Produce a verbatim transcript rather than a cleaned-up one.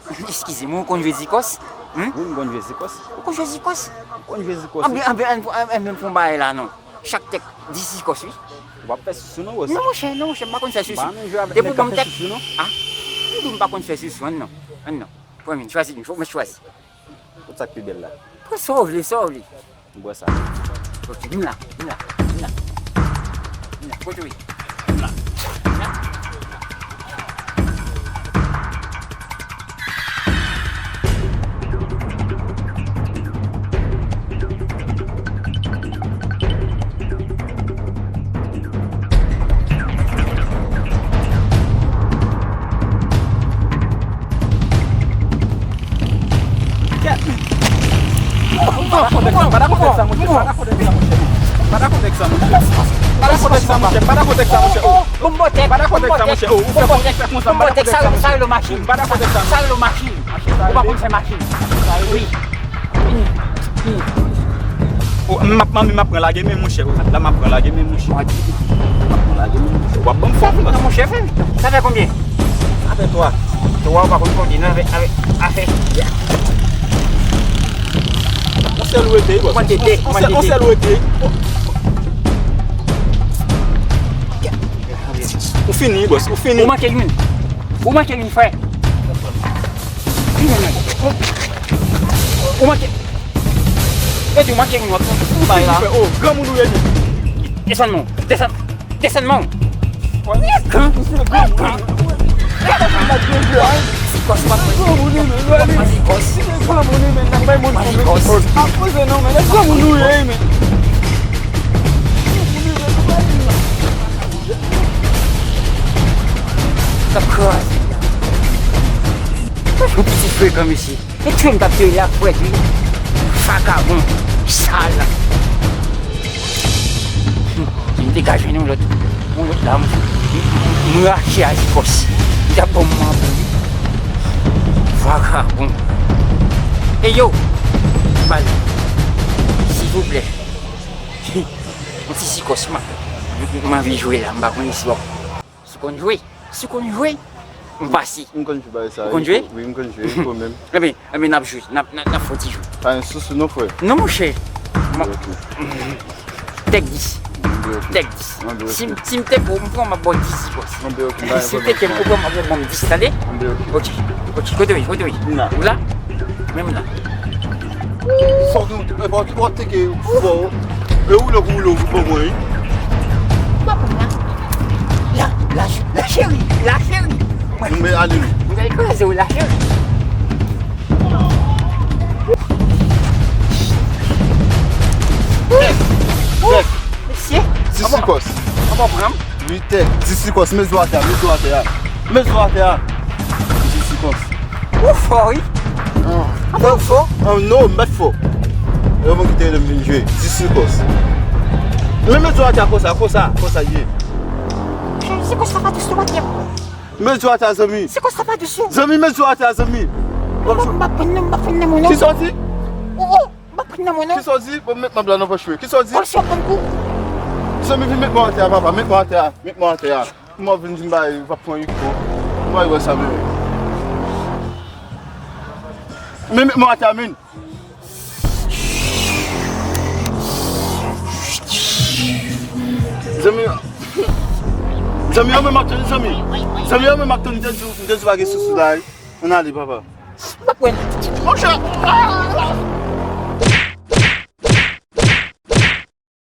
Eskize m, ou konn jwe zikòs? Wi, m konn jwe zikòs. Ou konn jwe zikòs? M konn jwe zikòs, wi. Anben, anben, anben, anben, fè yon bagay la non. Chak tèt dis zikòs, wi. Ou p ap fè sousou non, bòs. Non, monchè, non, monchè, m pa konn fè sousou. Depi w ban m tèt. Ah, m di w m pa konn fè sousou, ann non. Ann non. Pran youn, chwazi youn, fòk mwen chwazi. Kot sa k pi bèl la? Pran sa w vle, sa w vle. M pran sa. Ok, vin la, vin la, vin la. Vin la, kote w ye? Vin la. Vin la. Bon, bon, tèt, bon, bon, tèt, bon, bon, tèt, sa, sa, lo machin. Sa, sa, lo machin. Ou pa konn fè machin. Wi. Oh, m ap, manmi, m ap pran lage men, monchè. Oh, la, m ap pran lage men, monchè. M ap pran lage men, monchè. W ap ban m fòs, non, monchè, frè. Sa fè konbyen? Sa fè twa. Twa, ou pa konn konte, non, avè, avè, afè. Yon sèl ou rete, bòs. Yon sèl, yon sèl ou rete. Ou fini, bòs, ou fini. Ou manke youn. Ou manke youn, frè. Ou manke. Yo di w manke moun wòt. Ou bay la. Oh, granmoun ou ye. Desann men w. Desann. Desann men w. Gran. Gran. Granmoun ou ye, men. Granmoun ou ye, men. N ap bay moun. Granmoun ou ye, men. T ap kraze. Yon piti frekan, mesye. E tchwe m t ap tire la frèt, wi. Vakabon. Sal. Si m te ka jwenn yon lòt, yon lòt la, m, m, m rache a zikòs. Li t ap ban m manbo, wi. Vakabon. E yo, bal. Silvouplè. Yon ti zikòs, m, m anvi jwe la, m pa konn si w ap Si w konn jwe, si w konn jwe, m pase. M konn jwe bagay sa. Ou konn jwe? Wi, m konn jwe, wi, kanmenm. Enben, enben, n ap jwe, n ap, n ap, n ap fè yon ti jwe. Pa gen sousou non, frè. Non, monchè. M ap, tèk dis. Tèk dis. Si m, si m tèk ou, m pran, m ap ba w dis, bòs. Si m tèk ou, m pran, m ap ba w dis, tande? Ok, ok, kote w ye, kote w ye? Ou la? Menm la. Sa w gen, w teke fò. E ou lè ou lè ou fò mwen, wi. M pa konn la. La, la, la cheri, la cheri. Mwen, mwen ale nou. Mwen al kraze w la cheri. Tèk, tèk. Mesye. Ti sikòs. Anba pran. Wi, tèk. Ti sikòs, met zo atè a, met zo atè a. Met zo atè a. Ti sikòs. Ou fò, wi. Anfen, ou fò? Ah, non, m pa t fò. E yo mwen ki te rele m vin jwe. Ti sikòs. Men met zo atè a konsa, konsa, konsa ye. Sikòs la pa dous non, patnè. Met zo atè a, zanmi. Sikòs la pa dous non. Zanmi, met zo atè a, zanmi. M pa pran nan, m pa pran nan, non. Kisa w di? Oh, oh. M ap pran nan mwen non. Kisa w di? Bon, met manm la nan pòch mwen. Kisa w di? Kòm si w ap pran kou. Zanmi, vin met mwen atè a, papa. Met mwen atè a. Met mwen atè a. Kòman w vin di m bagay, w ap pran Rico? Ou pa wè sa menm. Men met mwen atè a, men. Zanmi, zanmi, an men m ap tann, zanmi. Zanmi, an men m ap tann, m te di w, m te di w pa gen sousou la, wi. Ann ale, papa. M pa kwè. Monchè! Ah!